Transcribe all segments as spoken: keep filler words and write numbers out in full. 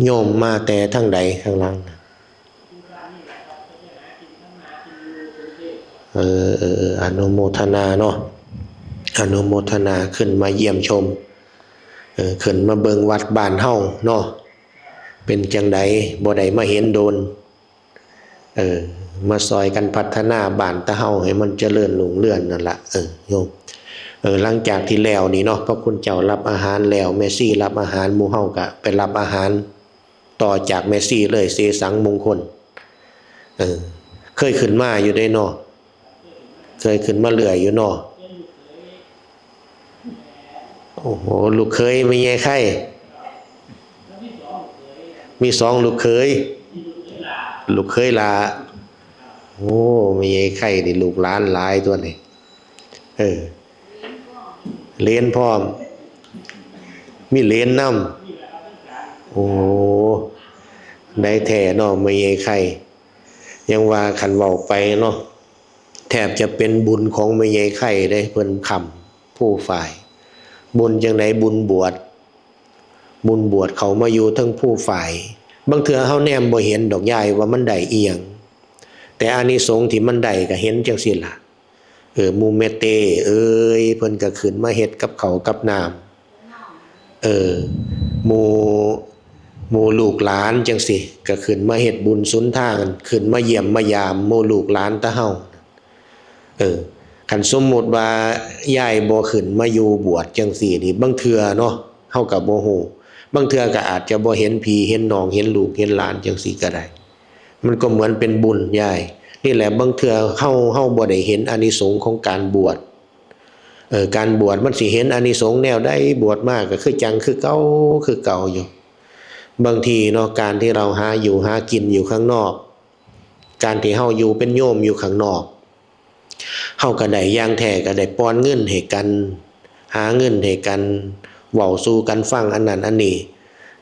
โยมมาแต่ทางใดข้างหลังน่ะ เออ เออ เออ อนุโมทนาเนาะ อนุโมทนาขึ้นมาเยี่ยมชม เออ ขึ้นมาเบิ่งวัดบ้านเฮาเนาะ เป็นจังใด บ่ได้มาเห็นโดน เออ มาซอยกันพัฒนาบ้านตะเฮาให้มันเจริญรุ่งเรืองนั่นละ เออ โยม เออ หลังจากที่แล้วนี่เนาะ พระคุณเจ้ารับอาหารแล้ว แม่ชีรับอาหาร หมู่เฮาก็ไปรับอาหาร ต่อจากแม่ชีเลย เสสังมงคล เออ เคยขึ้นมาอยู่เด้เนาะ เคยขึ้นมาเรื่อยอยู่เนาะ โอ้โห ลูกเขยแม่ใหญ่ไข่ มีสองลูกเขย ลูกเขยหล้า โอ้ แม่ใหญ่ไข่นี่ลูกหลานหลายตัวนี่ เออ เหลนพร้อม มีเหลนนำ โอ้ ได้แท้เนาะแม่ใหญ่ไข่ ยังว่าคันเว้าไปเนาะ แทบจะเป็นบุญของแม่ใหญ่ไข่เด้ เพิ่นค้ำภูฝาย บุญจังใด บุญบวช บุญบวชเข้ามาอยู่เทิงภูฝาย บางเทื่อเฮาแนมบ่เห็นดอกยายว่ามันได้อิหยัง แต่อานิสงส์ที่มันได้ก็เห็นจังซี่ล่ะ เออ หมู่แม่เต้เอ้ย เพิ่นก็ขึ้นมาเฮ็ดกับข้าวกับน้ำ เออ หมู่ หมู่ลูกหลานจังซี่ ก็ขึ้นมาเฮ็ดบุญสุนทาน ขึ้นมาเยี่ยมมายามหมู่ลูกหลานตะเฮา เออ คันสมมุติว่ายายบ่ขึ้นมาอยู่บวชจังซี่นี่ บางเทื่อเนาะ เฮาก็บ่ฮู้ บางเทื่อก็อาจจะบ่เห็นพี่เห็นน้อง เห็นลูกเห็นหลานจังซี่ก็ได้ มันก็เหมือนเป็นบุญยาย นี่แหละ บางเทื่อเฮา เฮาบ่ได้เห็นอานิสงส์ของการบวช เออ การบวชมันสิเห็นอานิสงส์แนวใด บวชมาก็คือจังคือเก่า คือเก่าอยู่ บางทีเนาะ การที่เราหาอยู่หากินอยู่ข้างนอก การที่เฮาอยู่เป็นโยมอยู่ข้างนอก เฮาก็ได้อย่างแท้ก็ได้ป่อนเงินให้กัน หาเงินให้กัน เว้าสู่กันฟังอันนั้นอันนี้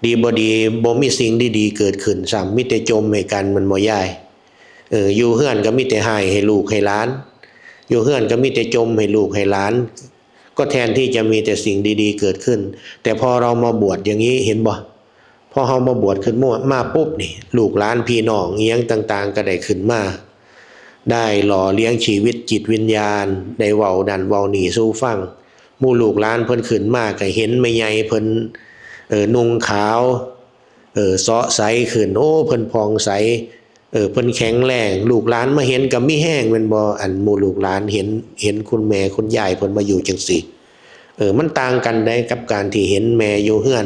ดีบ่ดี บ่มีสิ่งดีๆเกิดขึ้นซ้ำ มีแต่จ่มให้กัน แม่นบ่ยาย เออ อยู่เฮือนก็มีแต่ฮ้ายให้ลูกให้หลาน อยู่เฮือนก็มีแต่จ่มให้ลูกให้หลาน ก็แทนที่จะมีแต่สิ่งดีๆเกิดขึ้น แต่พอเรามาบวชอย่างนี้ เห็นบ่ พอเฮามาบวชขึ้นมา มาปุ๊บนี่ ลูกหลานพี่น้องอิหยังต่างๆก็ได้ขึ้นมา ได้หล่อเลี้ยงชีวิตจิตวิญญาณ ได้เว้านั่นเว้านี่สู่ฟัง หมู่ลูกหลานเพิ่นขึ้นมาก็เห็นแม่ใหญ่เพิ่น เออ นุ่งขาว เออ เซาะใสขึ้น โอ้ เพิ่นผ่องใส เออ เพิ่นแข็งแรง ลูกหลานมาเห็นก็มีแฮงแม่นบ่ อันหมู่ลูกหลานเห็น เห็นคุณแม่คุณยายเพิ่นมาอยู่จังซี่ เออ มันต่างกันเด้กับการที่เห็นแม่อยู่เฮือน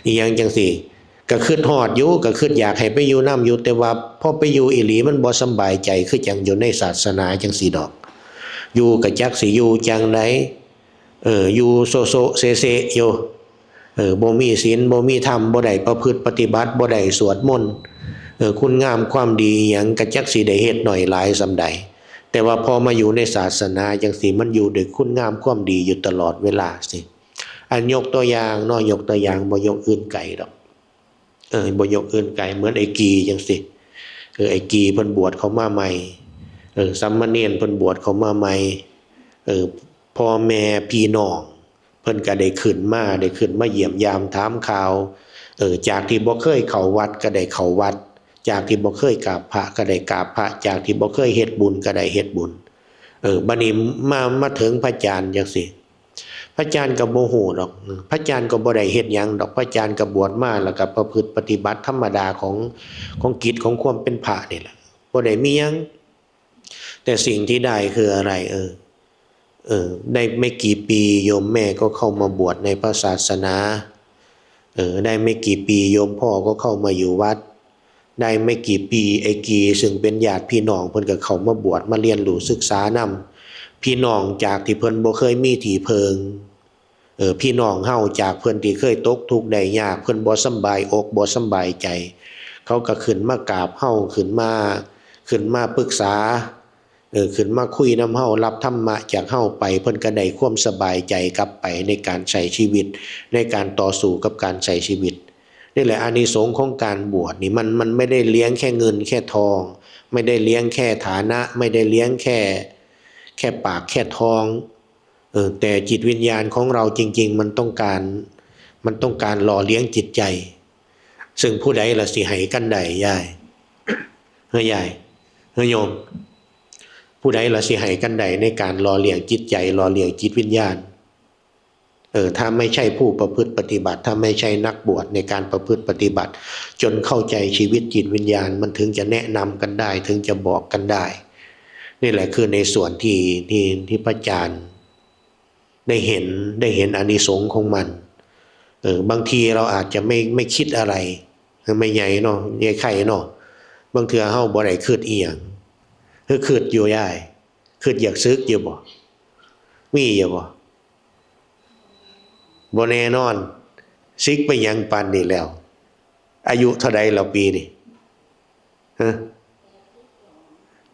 อิหยังจังซี่ ก็คิดฮอดอยู่ ก็คิดอยากให้ไปอยู่นำอยู่ แต่ว่าพอไปอยู่อีหลีมันบ่สำบายใจคือจั่งอยู่ในศาสนาจังซี่ดอก อยู่ก็จักสิอยู่จั่งใด เออ อยู่โซะโซะเซะเซะอยู่ เออ บ่มีศีล บ่มีธรรม บ่ได้ประพฤติปฏิบัติ บ่ได้สวดมนต์ เออ คุณงามความดีอิหยังก็จักสิได้เฮ็ดน้อยหลายส่ำใด แต่ว่าพอมาอยู่ในศาสนาจังซี่ มันอยู่ด้วยคุณงามความดีอยู่ตลอดเวลาสิ อันยกตัวอย่างเนาะ ยกตัวอย่าง บ่ยกอื่นไกลดอก เออ บ่ยกอื่นไกล เหมือนไอ้กีจังซี่ เออ ไอ้กีเพิ่นบวชเข้ามาใหม่ เออ สามเณรเพิ่นบวชเข้ามาใหม่ เออ พ่อแม่พี่น้อง เพิ่นก็ได้ขึ้นมา ได้ขึ้นมาเยี่ยมยามถามข่าว เออ จากที่บ่เคยเข้าวัดก็ได้เข้าวัด จากที่บ่เคยกราบพระก็ได้กราบพระ จากที่บ่เคยเฮ็ดบุญก็ได้เฮ็ดบุญ เออ บัดนี้มา มาถึงพระอาจารย์จังซี่ พระอาจารย์ก็บ่ฮู้ดอก พระอาจารย์ก็บ่ได้เฮ็ดหยังดอก พระอาจารย์ก็บวชมาแล้วก็ประพฤติปฏิบัติธรรมดาของ ของกิจของความเป็นพระนี่แหละ บ่ได้มีหยัง แต่สิ่งที่ได้คืออะไร เออ เออ ได้ไม่กี่ปีโยมแม่ก็เข้ามาบวชในพระศาสนา เออ ได้ไม่กี่ปีโยมพ่อก็เข้ามาอยู่วัด ได้ไม่กี่ปีไอ้กีซึ่งเป็นญาติพี่น้องเพิ่นก็เข้ามาบวชมาเรียนรู้ศึกษานำ พี่น้องจากที่เพิ่นบ่เคยมีที่เพิ่ง เออ พี่น้องเฮาจากเพิ่นที่เคยตกทุกข์ได้ยาก เพิ่นบ่สำบายอกบ่สำบายใจ เขาก็ขึ้นมากราบเฮา ขึ้นมา ขึ้นมาปรึกษา เออ ขึ้นมาคุยนำเฮา รับธรรมะจากเฮาไป เพิ่นก็ได้ความสบายใจกลับไปในการใช้ชีวิต ในการต่อสู้กับการใช้ชีวิต นี่แหละอานิสงส์ของการบวชนี่ มัน มันไม่ได้เลี้ยงแค่เงินแค่ทอง ไม่ได้เลี้ยงแค่ฐานะ ไม่ได้เลี้ยงแค่ แค่ปากแค่ท้อง เออ แต่จิตวิญญาณของเราจริงๆ มันต้องการ มันต้องการหล่อเลี้ยงจิตใจ ซึ่งผู้ใดล่ะสิให้กันได้ยาย เฮ้ยยาย เฮ้ยโยม ผู้ใดล่ะสิให้กันได้ในการหล่อเลี้ยงจิตใจ หล่อเลี้ยงจิตวิญญาณ เออ ถ้าไม่ใช่ผู้ประพฤติปฏิบัติ ถ้าไม่ใช่นักบวชในการประพฤติปฏิบัติ จนเข้าใจชีวิตจิตวิญญาณ มันถึงจะแนะนำกันได้ ถึงจะบอกกันได้ นี่แหละคือในส่วนที่ที่ที่พระอาจารย์ได้เห็น ได้เห็นอานิสงส์ของมัน เออ บางทีเราอาจจะไม่ไม่คิดอะไร ไม่ใหญ่เนาะ ใหญ่ไข่เนาะ บางเทื่อเฮาบ่ได้คิดอีหยัง คือคิดอยู่ยาย คิดอยากสึกอยู่บ่ มีอยู่บ่ บ่แน่นอน สึกไปหยังปานนี้แล้ว อายุเท่าใดแล้วปีนี้ ฮะ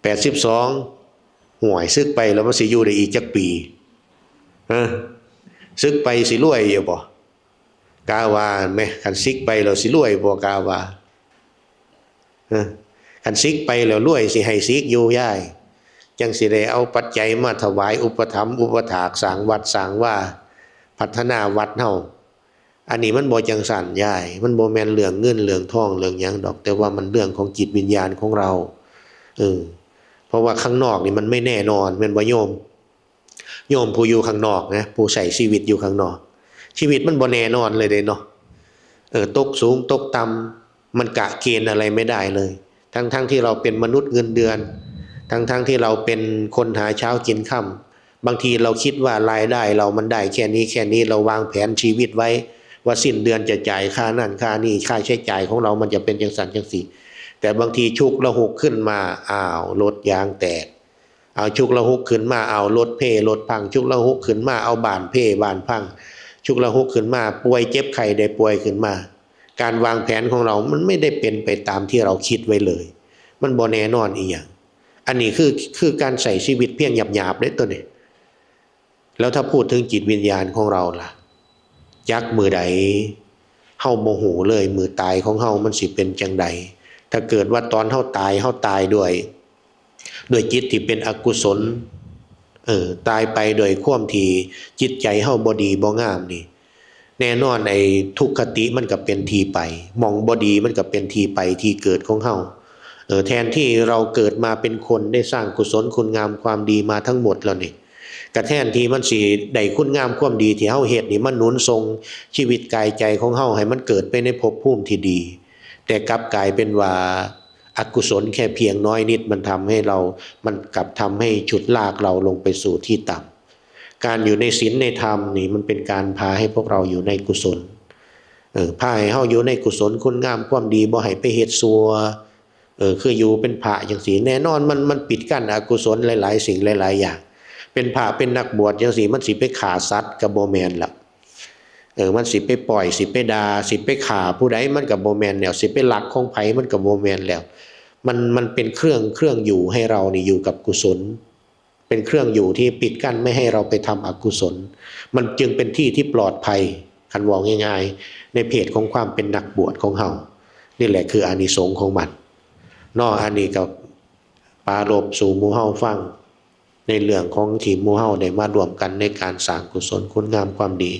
แปดสิบสอง ห่วย สึกไปแล้วมันสิอยู่ได้อีกจักปี ฮะ สึกไปสิรวยอยู่บ่ กาว่าแหม คันสึกไปแล้วสิรวยบ่ กาว่า ฮะ คันสึกไปแล้วรวยสิให้สึกอยู่ยาย จั่งสิได้เอาปัจจัยมาถวายอุปถัมภ์อุปถากสร้างวัดสร้างวา พัฒนาวัดเฮา อันนี้มันบ่จั่งซั้นยาย มันบ่แม่นเรื่องเงินเรื่องทองเรื่องหยังดอก แต่ว่ามันเรื่องของจิตวิญญาณของเรา เออ เพราะว่าข้างนอกนี่มันไม่แน่นอน แม่นบ่โยม โยมผู้อยู่ข้างนอกนะ ผู้ใช้ชีวิตอยู่ข้างนอก ชีวิตมันบ่แน่นอนเลยเด้เนาะ เออ ตกสูงตกต่ำ มันกะเกณฑ์อะไรไม่ได้เลย ทั้งๆที่เราเป็นมนุษย์เงินเดือน ทั้งๆที่เราเป็นคนหาเช้ากินค่ำ บางทีเราคิดว่ารายได้เรามันได้แค่นี้แค่นี้ เราวางแผนชีวิตไว้ ว่าสิ้นเดือนจะจ่ายค่านั่นค่านี่ ค่าใช้จ่ายของเรามันจะเป็นจั่งซั้นจั่งซี้ แต่บางทีฉุกละหุกขึ้นมา อ้าว รถยางแตก เอา ฉุกละหุกขึ้นมา เอา รถเพ รถพัง ฉุกละหุกขึ้นมา เอา บ้านเพ บ้านพัง ฉุกละหุกขึ้นมา ป่วยเจ็บไข้ได้ป่วยขึ้นมา การวางแผนของเรามันไม่ได้เป็นไปตามที่เราคิดไว้เลย มันบ่แน่นอนอีหยัง อันนี้คือ คือการใช้ชีวิตเพียงหยาบๆเด้ตัวนี้ แล้วถ้าพูดถึงจิตวิญญาณของเราล่ะ จักมื้อใด เฮาบ่ฮู้เลย มื้อตายของเฮามันสิเป็นจั่งใด ถ้าเกิดว่าตอนเฮาตาย เฮาตายด้วย ด้วยจิตที่เป็นอกุศล เออ ตายไปด้วยความที่จิตใจเฮาบ่ดีบ่งามนี่ แน่นอนไอ้ทุกขติมันก็เป็นที่ไป หม่องบ่ดีมันก็เป็นที่ไปที่เกิดของเฮา เออ แทนที่เราเกิดมาเป็นคนได้สร้างกุศลคุณงามความดีมาทั้งหมดแล้วนี่ ก็แทนที่มันสิได้คุณงามความดีที่เฮาเฮ็ดนี่มาหนุนส่งชีวิตกายใจของเฮาให้มันเกิดไปในภพภูมิที่ดี แต่กลับกลายเป็นว่าอกุศลแค่เพียงน้อยนิดมันทำให้เรา มันกลับทำให้ฉุดลากเราลงไปสู่ที่ต่ำ การอยู่ในศีลในธรรมนี่มันเป็นการพาให้พวกเราอยู่ในกุศล เออ พาให้เฮาอยู่ในกุศลคุณงามความดี บ่ให้ไปเฮ็ดชั่ว เออ คืออยู่เป็นพระจั่งซี้ แน่นอนมัน มันปิดกั้นอกุศลหลายๆสิ่งหลายๆอย่าง เป็นพระเป็นนักบวชจั่งซี้ มันสิไปฆ่าสัตว์ก็บ่แม่นแล้ว เออ มันสิไปป้อย สิไปด่า สิไปฆ่าผู้ใดมันก็บ่แม่นแล้ว สิไปลักของไผมันก็บ่แม่นแล้ว มัน มันเป็นเครื่อง เครื่องอยู่ให้เรานี่อยู่กับกุศล เป็นเครื่องอยู่ที่ปิดกั้นไม่ให้เราไปทำอกุศล มันจึงเป็นที่ที่ปลอดภัย คันเว้าง่ายๆ ในเพศของความเป็นนักบวชของเฮา นี่แหละคืออานิสงส์ของมันเนาะ อันนี้ก็ปรารภสู่หมู่เฮาฟัง ในเรื่องของที่หมู่เฮาได้มาร่วมกันในการสร้างกุศลคุณงามความดี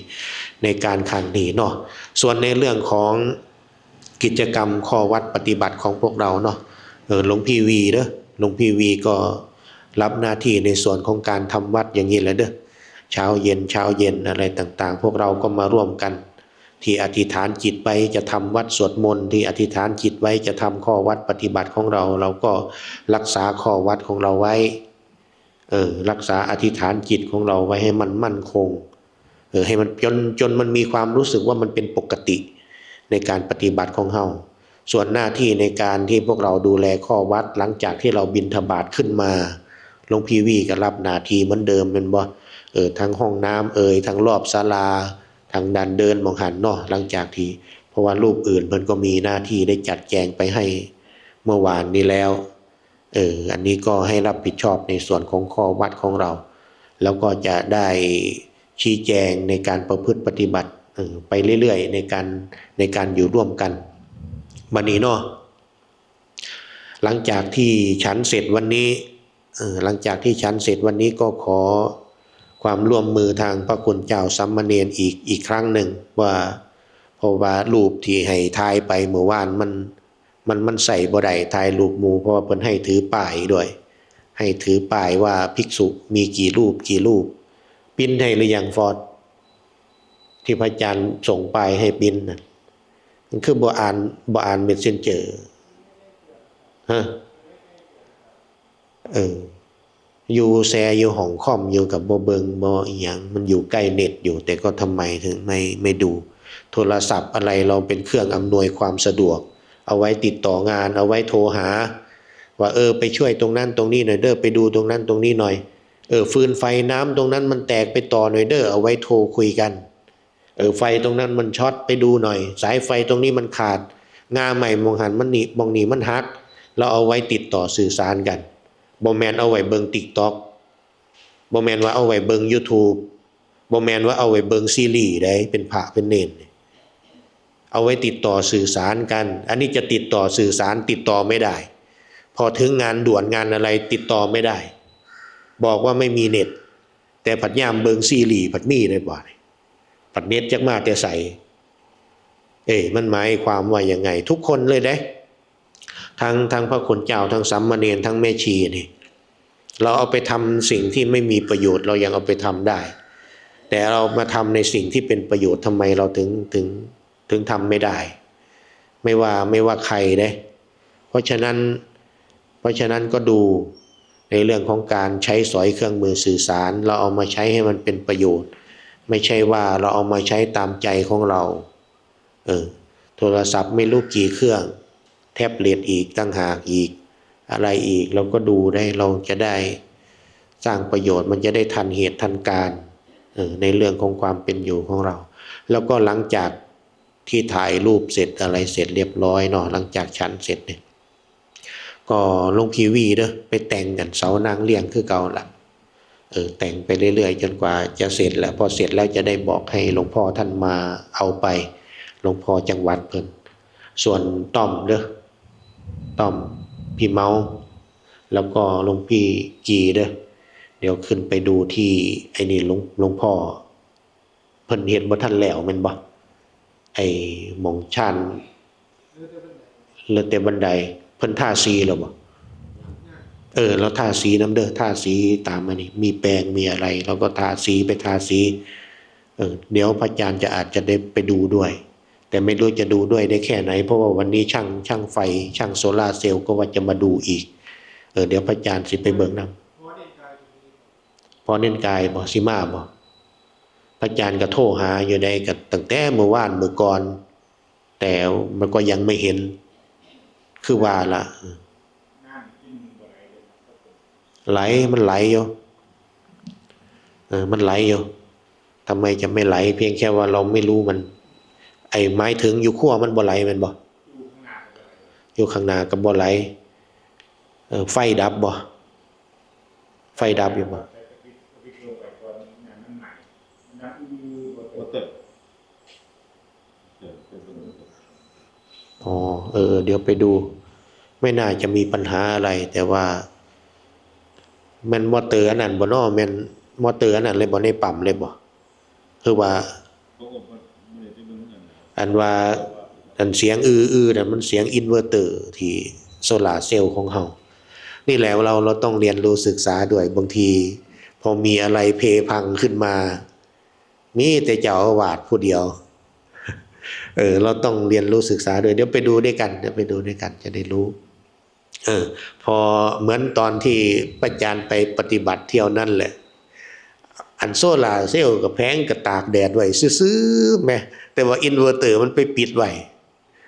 ในการครั้งนี้เนาะ ส่วนในเรื่องของกิจกรรมข้อวัดปฏิบัติของพวกเราเนาะ เออ หลวงพี่วีเด้อ หลวงพี่วีก็รับหน้าที่ในส่วนของการทำวัดอย่างนี้แหละเด้อ เช้าเย็น เช้าเย็นอะไรต่างๆ พวกเราก็มาร่วมกัน ที่อธิษฐานจิตไว้จะทำวัดสวดมนต์ ที่อธิษฐานจิตไว้จะทำข้อวัดปฏิบัติของเรา เราก็รักษาข้อวัดของเราไว้ เออ รักษาอธิษฐานจิตของเราไว้ให้มันมั่นคง เออ ให้มันจน จนมันมีความรู้สึกว่ามันเป็นปกติในการปฏิบัติของเฮา ส่วนหน้าที่ในการที่พวกเราดูแลข้อวัด หลังจากที่เราบิณฑบาตขึ้นมา หลวงพี่วีก็รับหน้าที่เหมือนเดิมแม่นบ่ เออ ทั้งห้องน้ำเอ่ย ทั้งรอบศาลา ทางด้านเดินหม่องหั้นเนาะ หลังจากที่ เพราะว่ารูปอื่นเพิ่นก็มีหน้าที่ได้จัดแจงไปให้เมื่อวานนี้แล้ว เออ อันนี้ก็ให้รับผิดชอบในส่วนของข้อวัดของเรา แล้วก็จะได้ชี้แจงในการประพฤติปฏิบัติ เออ ไปเรื่อยๆ ในการ ในการอยู่ร่วมกัน บัดนี้เนาะ หลังจากที่ฉันเสร็จวันนี้ เออ หลังจากที่ฉันเสร็จวันนี้ก็ขอความร่วมมือทางพระคุณเจ้าสามเณรอีก อีกครั้งหนึ่ง ว่า เพราะว่ารูปที่ให้ถ่ายไปเมื่อวานมัน มัน มันใส่บ่ได้ ถ่ายรูปหมู่ เพราะว่าเพิ่นให้ถือป้ายด้วย ให้ถือป้ายว่าภิกษุมีกี่รูป กี่รูป ปริ้นให้หรือยัง ฟอส ที่พระอาจารย์ส่งป้ายให้ปริ้นน่ะ มันคือบ่อ่าน บ่อ่าน messenger ฮะ เออ อยู่แซ่อยู่ห้องคอมอยู่กับบ่เบิ่งบ่อีหยัง มันอยู่ใกล้เน็ตอยู่ แต่ก็ทำไมถึงไม่ ไม่ดู โทรศัพท์อะไรเราเป็นเครื่องอำนวยความสะดวก เอาไว้ติดต่องาน เอาไว้โทรหา ว่า เออ ไปช่วยตรงนั้นตรงนี้หน่อยเด้อ ไปดูตรงนั้นตรงนี้หน่อย เออ ฟืนไฟน้ำตรงนั้นมันแตก ไปต่อหน่อยเด้อ เอาไว้โทรคุยกัน เออ ไฟตรงนั้นมันช็อต ไปดูหน่อย สายไฟตรงนี้มันขาด ง่าไม้หม่องหั้นมันนี่ หม่องนี่มันหัก เราเอาไว้ติดต่อสื่อสารกัน บ่แม่นเอาไว้เบิ่ง TikTok บ่แม่นว่าเอาไว้เบิ่ง YouTube บ่แม่นว่าเอาไว้เบิ่งซีรีส์ใด เป็นพระเป็นเณรนี่ เอาไว้ติดต่อสื่อสารกัน อันนี้จะติดต่อสื่อสาร ติดต่อไม่ได้ พอถึงงานด่วนงานอะไร ติดต่อไม่ได้ บอกว่าไม่มีเน็ต แต่ผัดยามเบิ่งซีรีส์ผัดมีได้บ่ ผัดเน็ตจักมาแต่ไส เอ้ย มันหมายความว่ายังไง ทุกคนเลยเด้ ทั้ง ทั้งพระคุณเจ้า ทั้งสามเณร ทั้งแม่ชีนี่ เราเอาไปทำสิ่งที่ไม่มีประโยชน์ เรายังเอาไปทำได้ แต่เรามาทำในสิ่งที่เป็นประโยชน์ ทำไมเราถึง ถึง ถึงทำไม่ได้ ไม่ว่า ไม่ว่าใครเด้ เพราะฉะนั้น เพราะฉะนั้นก็ดูในเรื่องของการใช้สอยเครื่องมือสื่อสาร เราเอามาใช้ให้มันเป็นประโยชน์ ไม่ใช่ว่าเราเอามาใช้ตามใจของเรา เออ โทรศัพท์ไม่รู้กี่เครื่อง แท็บเล็ตอีกต่างหากอีก อะไรอีก เราก็ดูได้ เราจะได้สร้างประโยชน์ มันจะได้ทันเหตุทันการ เออ ในเรื่องของความเป็นอยู่ของเรา แล้วก็หลังจากที่ถ่ายรูปเสร็จอะไรเสร็จเรียบร้อยเนาะ หลังจากฉันเสร็จเนี่ย ก็หลวงพี่วีเด้อ ไปแต่งกันเสานางเลี้ยงคือเก่าละ เออ แต่งไปเรื่อยๆ จนกว่าจะเสร็จแล้ว พอเสร็จแล้วจะได้บอกให้หลวงพ่อท่านมาเอาไป หลวงพ่อจังหวัดเพิ่น ส่วนต้อมเด้อ ต้อม พี่เมา แล้วก็หลวงพี่กีเด้อ เดี๋ยวขึ้นไปดูที่ไอ้นี่ หลวง หลวงพ่อ เพิ่นเฮ็ดบ่ทันแล้วแม่นบ่ ไอ้หม่องชาน เหลือแต่บันได เพิ่นทาสีแล้วบ่ เออ เราทาสีนำเด้อ ทาสีตามอันนี้ มีแปรงมีอะไร เราก็ทาสี ไปทาสี เออ เดี๋ยวพระอาจารย์จะอาจจะได้ไปดูด้วย แต่ไม่รู้จะดูด้วยได้แค่ไหน เพราะว่าวันนี้ช่าง ช่างไฟ ช่างโซลาร์เซลล์ก็ว่าจะมาดูอีก เออ เดี๋ยวพระอาจารย์สิไปเบิ่งนำ พ่อเน้นกายบ่ สิมาบ่ พระอาจารย์ก็โทรหาอยู่ได้ ก็ตั้งแต่เมื่อวานเมื่อก่อน แต่มันก็ยังไม่เห็น คือว่าละ ไหล มันไหลอยู่ เออ มันไหลอยู่ ทำไมจะไม่ไหล เพียงแค่ว่าเราไม่รู้มัน ไอ้หมายถึงอยู่ครัวมันบ่ไหลแม่นบ่ อยู่ข้างหน้าก็บ่ไหล เออ ไฟดับบ่ ไฟดับอยู่บ่ อ๋อ เออ เดี๋ยวไปดู ไม่น่าจะมีปัญหาอะไร แต่ว่า แม่นมอเตอร์อันนั้นบ่น้อ แม่นมอเตอร์อันนั้นเลยบ่ ในปั๊มเลยบ่ คือว่า อันว่า อันเสียงอื้อๆน่ะ มันเสียงอินเวอร์เตอร์ที่โซลาร์เซลล์ของเฮา นี่แหละ เรา เราต้องเรียนรู้ศึกษาด้วย บางที พอมีอะไรเพพังขึ้นมา มีแต่เจ้าอาวาสผู้เดียว เออ เราต้องเรียนรู้ศึกษาด้วย เดี๋ยวไปดูด้วยกัน เดี๋ยวไปดูด้วยกัน จะได้รู้ เออ พอเหมือนตอนที่พระอาจารย์ไปปฏิบัติเที่ยวนั่นแหละ อันโซลาร์เซลล์กับแผงก็ตากแดดไว้ซื่อๆแหม แต่ว่าอินเวอร์เตอร์มันไปปิดไว้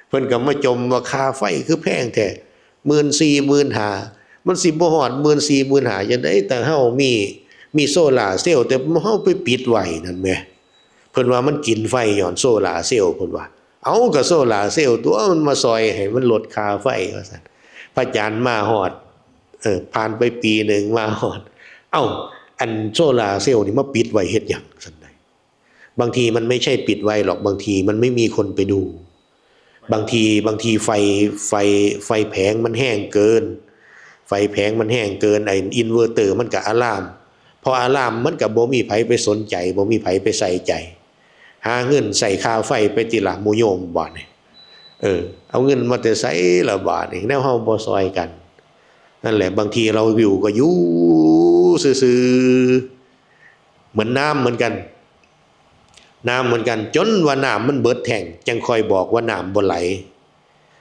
เพิ่นก็มาจมว่าค่าไฟคือแพงแท้ หมื่นสี่ หมื่นห้า มันสิบ่ฮอด หมื่นสี่ หมื่นห้า จั่งใด แต่เฮามี มีโซลาร์เซลล์ แต่เฮาไปปิดไว้นั่นแหม เพิ่นว่ามันกินไฟย้อนโซลาร์เซลล์ เพิ่นว่า เอ้า ก็โซลาร์เซลล์ตั๊ว มันมาซ่อยให้มันลดค่าไฟ ว่าซั่น พระอาจารย์มาฮอด เออ ผ่านไปปีหนึ่งมาฮอด เอ้า อันโซลาร์เซลล์นี่มาปิดไว้เฮ็ดหยัง ซั่นใด บางทีมันไม่ใช่ปิดไว้หรอก บางทีมันไม่มีคนไปดู บางที บางทีไฟ ไฟ ไฟแผงมันแฮงเกิน ไฟแผงมันแฮงเกิน ไอ้อินเวอร์เตอร์มันก็อะลาม พออะลามมันก็บ่มีไผไปสนใจ บ่มีไผไปใส่ใจ หาเงินใส่ค่าไฟไปติละหมู่โยมบาดนี่ เออ เอาเงินมาแต่ไสละบาดนี่ แนวเฮาบ่ซอยกัน นั่นแหละ บางทีเราอยู่ก็อยู่ซื่อๆ เหมือนน้ำเหมือนกัน น้ำเหมือนกัน จนว่าน้ำมันเบิดแท้ง จั่งค่อยบอกว่าน้ำบ่ไหล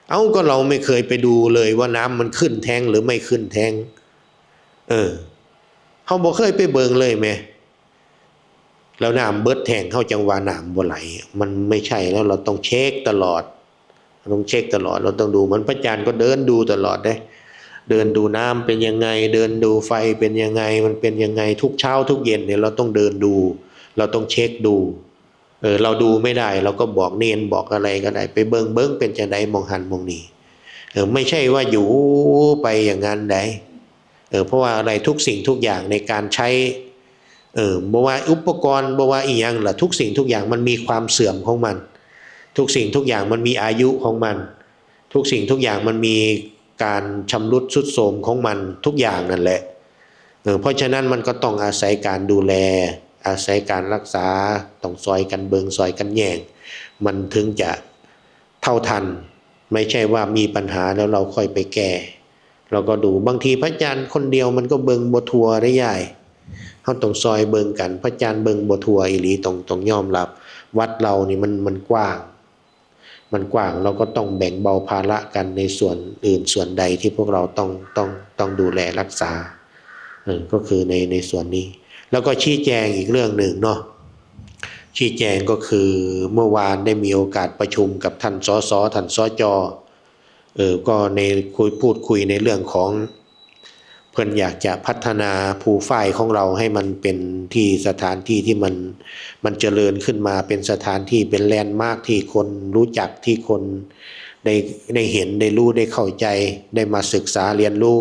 เอ้า ก็เราไม่เคยไปดูเลยว่าน้ำมันขึ้นแท้งหรือไม่ขึ้นแท้ง เออ เฮาบ่เคยไปเบิ่งเลยแหม แล้วน้ำเบิดแท้ง เฮาจั่งว่าน้ำบ่ไหล มันไม่ใช่แล้ว เราต้องเช็คตลอด เราต้องเช็คตลอด เราต้องดู เหมือนพระอาจารย์ก็เดินดูตลอดเด้ เดินดูน้ำเป็นยังไง เดินดูไฟเป็นยังไง มันเป็นยังไง ทุกเช้าทุกเย็นเนี่ย เราต้องเดินดู เราต้องเช็คดู เออ เราดูไม่ได้ เราก็บอกเณรบอกอะไรก็ได้ ไปเบิ่ง เบิ่งเป็นจั่งใดหม่องหั้นหม่องนี้ เออ ไม่ใช่ว่าอยู่ไปอย่างนั้นได้ เออ เพราะว่าอะไร ทุกสิ่งทุกอย่างในการใช้ เออ บ่ว่าอุปกรณ์ บ่ว่าอีหยังล่ะ ทุกสิ่งทุกอย่างมันมีความเสื่อมของมัน ทุกสิ่งทุกอย่างมันมีอายุของมัน ทุกสิ่งทุกอย่างมันมีการชำรุดทรุดโทรมของมันทุกอย่างนั่นแหละ เออ เพราะฉะนั้นมันก็ต้องอาศัยการดูแล อาศัยการรักษา ต้องซอยกันเบิ่ง ซอยกันแยง มันถึงจะเท่าทัน ไม่ใช่ว่ามีปัญหาแล้วเราค่อยไปแก้ เราก็ดู บางทีพระอาจารย์คนเดียวมันก็เบิ่งบ่ทั่วได้ยาย เฮาต้องซอยเบิ่งกัน พระอาจารย์เบิ่งบ่ทั่วอีหลี ต้อง ต้องยอมรับ วัดเรานี่มัน มันกว้าง มันกว้าง เราก็ต้องแบ่งเบาภาระกันในส่วนอื่นส่วนใดที่พวกเราต้อง ต้อง ต้องดูแลรักษา เออ ก็คือใน ในส่วนนี้ แล้วก็ชี้แจงอีกเรื่องหนึ่งเนาะ ชี้แจงก็คือเมื่อวานได้มีโอกาสประชุมกับท่าน สส ท่าน สจ เออ ก็ในคุย พูดคุยในเรื่องของ เพิ่นอยากจะพัฒนาภูฝ้ายของเราให้มันเป็นที่ สถานที่ที่มัน มันเจริญขึ้นมาเป็นสถานที่ เป็นแลนด์มาร์คที่คนรู้จัก ที่คนได้ ได้เห็น ได้รู้ ได้เข้าใจ ได้มาศึกษาเรียนรู้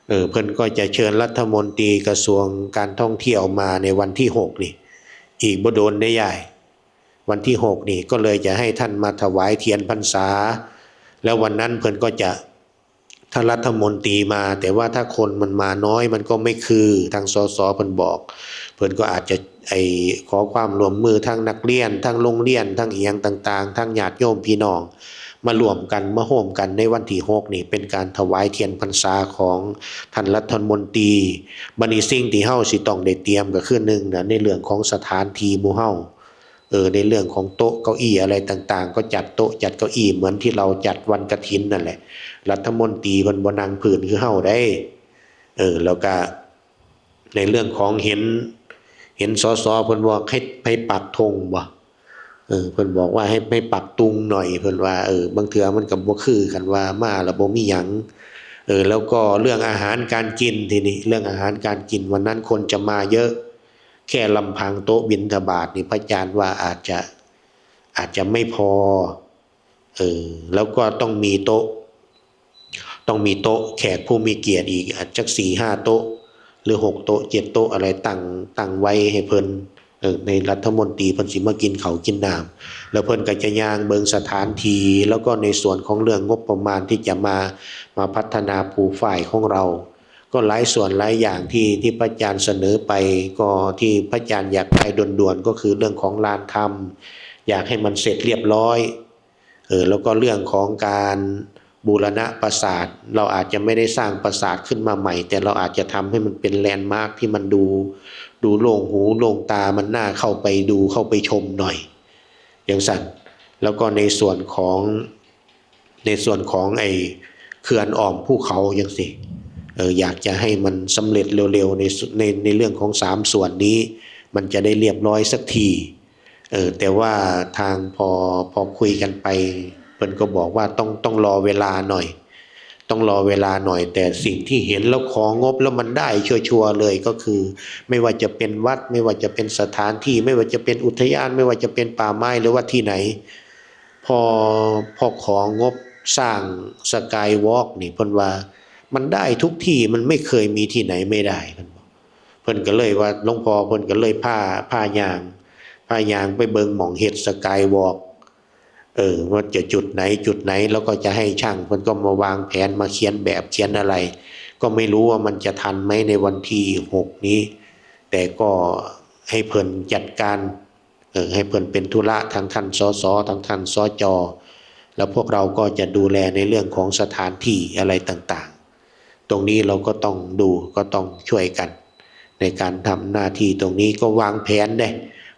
เออ เพิ่นก็จะเชิญรัฐมนตรีกระทรวงการท่องเที่ยวมาในวันที่หกนี่ อีกบ่โดนได้ยาย วันที่หกนี่ ก็เลยจะให้ท่านมาถวายเทียนพรรษา แล้ววันนั้นเพิ่นก็จะ ถ้ารัฐมนตรีมา แต่ว่าถ้าคนมันมาน้อยมันก็ไม่คือ ทาง สส เพิ่นบอก เพิ่นก็อาจจะ ไอ้ ขอความร่วมมือทั้งนักเรียน ทั้งโรงเรียน ทั้งอีหยังต่างๆ ทั้งญาติโยมพี่น้อง มาร่วมกัน มาโฮมกันในวันที่หกนี่ เป็นการถวายเทียนพรรษาของท่านรัฐมนตรี บัดนี้สิ่งที่เฮาสิต้องได้เตรียมก็คือ หนึ่งนะ ในเรื่องของสถานที่หมู่เฮา เออ ในเรื่องของโต๊ะเก้าอี้อะไรต่างๆ ก็จัดโต๊ะจัดเก้าอี้เหมือนที่เราจัดวันกฐินนั่นแหละ รัฐมนตรีเพิ่นบ่นั่งพื้นคือเฮาได้ เออ แล้วก็ในเรื่องของเห็น เห็น สส เพิ่นว่าให้ ให้ปักธงบ่ เออ เพิ่นบอกว่าให้ ให้ปักตุงหน่อย เพิ่นว่า เออ บางเทื่อมันก็บ่คือกัน ว่ามาแล้วบ่มีหยัง เออ แล้วก็เรื่องอาหารการกิน ทีนี้เรื่องอาหารการกิน วันนั้นคนจะมาเยอะ แค่ลำพังโต๊ะบิณฑบาตนี่ พระอาจารย์ว่าอาจจะ อาจจะไม่พอ เออ แล้วก็ต้องมีโต๊ะ ต้องมีโต๊ะแขกผู้มีเกียรติอีก อาจจักสี่ห้าโต๊ะ หรือหกโต๊ะ เจ็ดโต๊ะ อะไรตั้ง ตั้งไว้ให้เพิ่น เออ ในรัฐมนตรีเพิ่นสิมากินข้าวกินน้ำ แล้วเพิ่นก็จะย่างเบิ่งสถานที่ แล้วก็ในส่วนของเรื่องงบประมาณที่จะมา มาพัฒนาภูฝ้ายของเรา ก็หลายส่วนหลายอย่างที่ ที่พระอาจารย์เสนอไป ก็ที่พระอาจารย์อยากได้ด่วนๆ ก็คือเรื่องของลานธรรม อยากให้มันเสร็จเรียบร้อย เออ แล้วก็เรื่องของการบูรณะปราสาท เราอาจจะไม่ได้สร้างปราสาทขึ้นมาใหม่ แต่เราอาจจะทำให้มันเป็นแลนด์มาร์คที่มันดู ดูโล่งหูโล่งตา มันน่าเข้าไปดูเข้าไปชมหน่อย จั่งซั้น แล้วก็ในส่วนของ ในส่วนของไอ้เขื่อนอ้อมภูเขาจั่งซี้ เออ อยากจะให้มันสำเร็จเร็วๆ ในสุ- ใน ในเรื่องของสามส่วนนี้ มันจะได้เรียบร้อยสักที เออ แต่ว่าทางพอ พอคุยกันไป เพิ่นก็บอกว่าต้อง ต้องรอเวลาหน่อย ต้องรอเวลาหน่อย แต่สิ่งที่เห็นแล้วของบแล้วมันได้ชัวร์ๆ เลยก็คือ ไม่ว่าจะเป็นวัด ไม่ว่าจะเป็นสถานที่ ไม่ว่าจะเป็นอุทยาน ไม่ว่าจะเป็นป่าไม้ หรือว่าที่ไหน พอ พอของบสร้างสกายวอล์กนี่ เพิ่นว่ามันได้ทุกที่ มันไม่เคยมีที่ไหนไม่ได้ เพิ่นบอก เพิ่นก็เลยว่า หลวงพ่อเพิ่นก็เลยพา พาย่าง พาย่างไปเบิ่งหม่องเฮ็ดสกายวอล์ก เออ ว่าจะจุดไหนจุดไหน แล้วก็จะให้ช่างเพิ่นก็มาวางแผน มาเขียนแบบเขียนอะไร ก็ไม่รู้ว่ามันจะทันไหมในวันที่หกนี้ แต่ก็ให้เพิ่นจัดการ เออ ให้เพิ่นเป็นธุระทางท่าน สส ทางท่าน สจ แล้วพวกเราก็จะดูแลในเรื่องของสถานที่อะไรต่างๆ ตรงนี้เราก็ต้องดู ก็ต้องช่วยกัน ในการทำหน้าที่ตรงนี้ ก็วางแผนเด้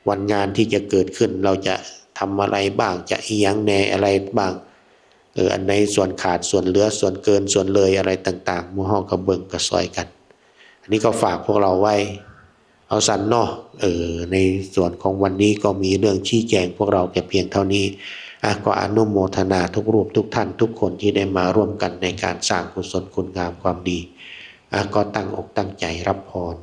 วันงานที่จะเกิดขึ้น เราจะทำอะไรบ้าง จะอิหยังแหน่อะไรบ้าง เออ อันไหนส่วนขาด ส่วนเหลือ ส่วนเกิน ส่วนเลยอะไรต่างๆ หมู่เฮาก็เบิ่งก็ซอยกัน อันนี้ก็ฝากพวกเราไว้ เอาซั่นเนาะ เออ ในส่วนของวันนี้ก็มีเรื่องชี้แจงพวกเราแต่เพียงเท่านี้ อ่ะ ก็อนุโมทนาทุกรูปทุกท่านทุกคนที่ได้มาร่วมกันในการสร้างกุศลคุณงามความดี อ่ะ ก็ตั้งอกตั้งใจรับพร